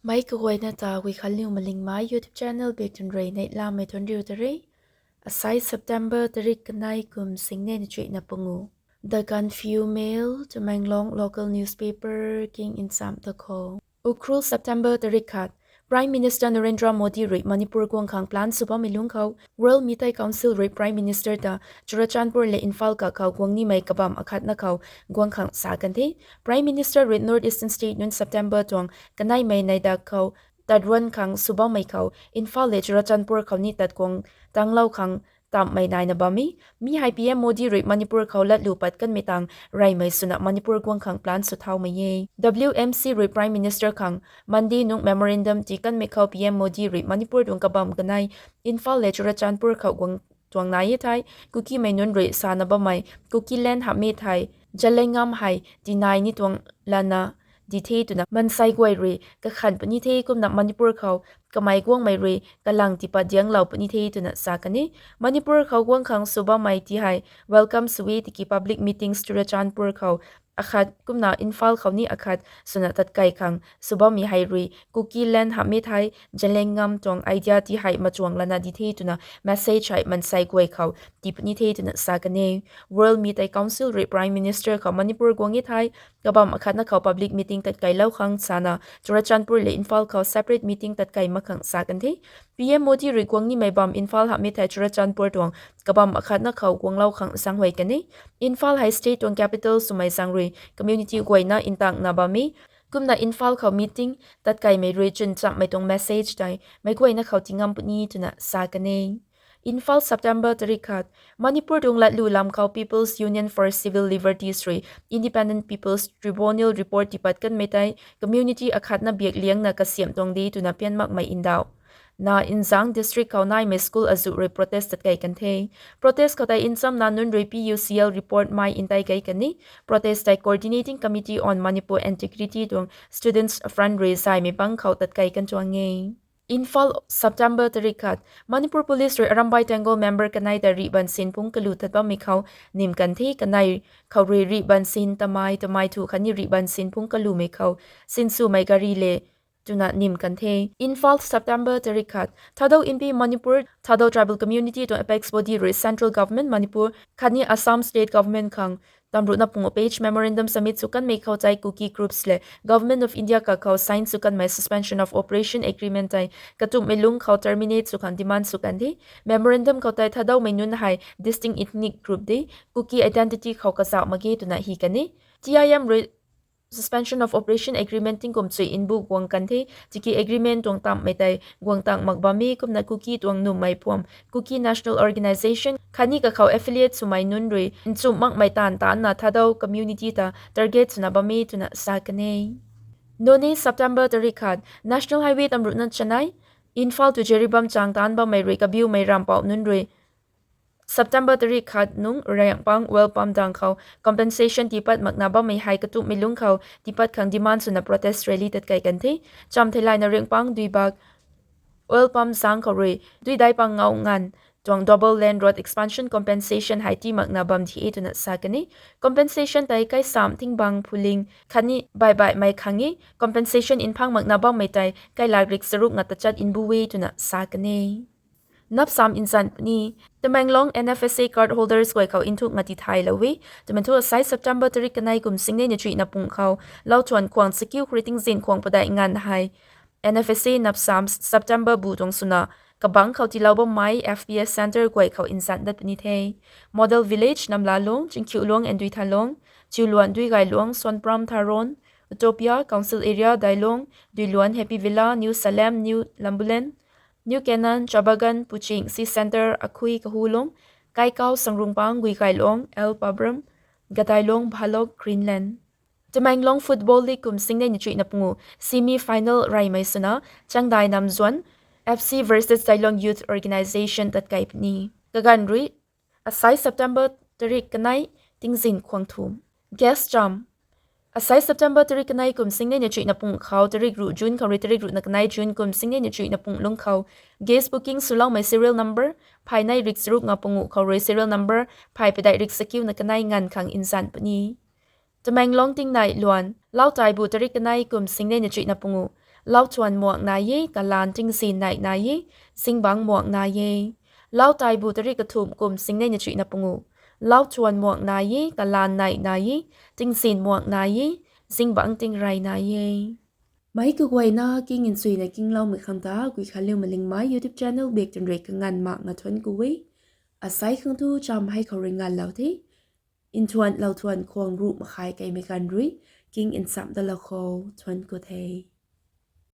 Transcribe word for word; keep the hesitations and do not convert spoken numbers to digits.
Mei kaguayna ta Guikhanliu Malingmei YouTube channel bik tun rui neihlamei thuanc riu ta re. Asai September tarik kanei kum singnei na chuihna pungu. The Gaanphiu Mail, Tamenglong local newspaper king nchamh ta khou. Ukhrul, September tarik khat. Prime Minister Narendra Modi rui Manipur guang khang plan sw bammei lungc khou World Meitei Council rui Prime Minister ta Churachandpur le Imphal kakhou guang nimei kabam akhatna khou guang khang sa kan the. Prime Minister rui North Eastern State nunc September tuang kaneimei neidak khou tat ruan khang sw bammei khou Imphal le Churachandpur khou ni tat guang tanglou khang tamhmei naina bam e. Mi hei P M Modi rui Manipur khou latlu pat kanmei tang reymei swna Manipur guang khang plan sw thaumei e. W M C rui Prime Minister khang Monday nung memorandum tii kanmei khou P M Modi rui Manipur tuang kabam kanei Imphal le Churachandpur khou guang tuang nai e thei, Kukimei nunc rui sana bammei Kukiland hamhmei thei Zalengam hei tinai ni tuang lana di the twna mansei guay rui kakhan puni the, kumna Manipur khou kamei guangmei rui kalang tiipat dianglou puni the twna sa kan e. Manipur khou guang khang sw bammei ti hei welcome sw e, tiki public meetings Churachandpur khou akhat kumna Imphal khou ni akhat swna tatkai khang sw bammei hei rui Kukiland hamhmei thei Zalengam tuang idea ti hei machuang lana di the twna message hei mansei guay khou tii puni the twna sa kan e. World Meitei Council rui Prime Minister khou Manipur guang e thei kabam akhatna khou public meeting tatkailou khang sana Churachandpur le Imphal khou separate meeting tatkai mak khang sa kan the. P M Modi rui guang nimei bam Imphal hamhmei thei Churachandpur tuang kabam akhatna khou guanglou khang zaenghuay kan e. Imphal hei state tuang capital swmei zaeng rui community guayna ntakna bam e. Kumna Imphal khou meeting tatkaimei rui chwnchamhmei tuang message tei meic guayna khou tii ngam puni twna sa kan e. Imphal, September tarik khat. Manipur tuang latlu lam khou People's Union for Civil Liberties rui Independent People's Tribunal report tiipat kanmei tei community akhatna biak liangna kasiamh tuang de twna pian makmei ndauh na Nzang district khou naimei school azuh rui protest tatkai kan the. Protest khou tei nchamna nunc rui P U C L report mei ntei kei kan e. Protest tei Coordinating Committee on Manipur Integrity tuang Students Front rui zaymei bangc khou tatkai kan tuang e. Imphal, September tarik khat. Manipur Police rui Arambai Tenggol member kanei ta rih bansin phungc kalu that bammei khou nim kan the. Kanei khou rui rih bansin tamei tamei thu khatni rih bansin phungc kalumei khou sinswmei gari le twna nim kan the. Imphal, September tarik khat. Thadou Inpi Manipur, Thadou Tribal Community tuang apex body rui Central Government, Manipur khatni Assam State Government khang tamruhna pungu page memorandum submit sw kanmei khou tei Kuki groups le Government of India kakhou sign sw kanmei Suspension of Operation Agreement tei katumhmei lungc khou terminate sw khang demand sw kan the. Memorandum khou tei Thadoumei nunc hei distinct ethnic group de, Kuki identity khou kazauh mak ge twna hi kan e. T I M rui Suspension of Operation Agreement tingkum chui nbu guang kan the, tiki agreement tuang tamhmei tei guang tang mak bam e, kumna Kuki tuang nummei phuam Kuki National Organisation khatni kakhou affiliate swmei nunc rui nchumh makmei taanv taanna Thadou community ta target swna bam e twna sa kan e. Noney, September tarik khat. National Highway tamruhna chanei, Imphal to Jiribam chang taanc bammei rui kabiumei rampouh nunc rui September tarik khat nung Rangpang oil pump dang khou compensation tiipat makna bammei hei katumhmei lungc khou tiipat khang demand swna protest rally tatkai kan the. Cham theilayna Rangpang Duibak oil pump zang khou rui Duidai pang ngau nganv tuang double lane road expansion compensation hei tii makna bam thi e twna sa kan e. Compensation tei kaisam thingbang phuling khatni baihbaihmei khang e. Compensation nphang makna bammei tei kailak rik charuk nga tachat nbu e twna sa kan e. Napsam nzan puni. Tamenglong N F S A card holders guay khou nthuk nga tithaylou e. Twmei thu asai September tarik kanei kum singnei na chuihna pung khou lauthuan khwang chakiu khou rui tingzin khwang padeih nganv hei N F S A napsam September bu tuang swna kabangc khou tiilou bammei F P S centre guay khou nzan dat puni the. Model Village Namlalong, Chingkhiuluang and Duithanlong, Chiuluan, Duigailuang, Sonpram, Tharon, Utopia, Council Area, Dailong, Duiluan, Happy Villa, New Salem, New Lambulen, New Canaan, Chabagan, Puching, C Centre, Akhui, Kahulong, Kaikau, Sangrungpang, Guikailuang, L Pabram, Gadailong, Bhalok, Greenland. Tamenglong Football League kum singnei na chuihna pungu semi final reymei swna Changdai Namzuan F C versus Dailong Youth Organisation tatkai puni. Kaganv rui asai September tarik kanei tingzin khwang thum. Guest cham. Asai September tarik kanei kum singnei na chuihna pung khou tarik ruh June khou rui tarik ruhna kanei June kum singnei na chuihna pung lungc khou guest booking swloumei serial number phay nei rik charuk nga pungu khou rui serial number phay padeih rik chakiuna kanei nganv khang nzan puni. Tamenglong tingnei luan. Lautaibu tarik kanei kum singnei na chuihna pungu Lau thuan muang nai e, kalan tingzin neih nai e, zingbangc muang nai e. Lau taibu tarik kathumh kum singnei na chuihna panguh. Lau thuan muang nai e, kalan neih nai e, tingzin muang nai e, zingbangc tingrey nai e. Meic kaguayna king nchuina kingloumei khang ta Guikhanliu Malingmei YouTube channel bak tun rui kanganv makna thuanc ku e. Asei khang tu cham hei khou rui nganvlou the. Nthuan lou thuan khwang ruh makhai keimei ganv rui king nchamh dalou khou thuanc ku the.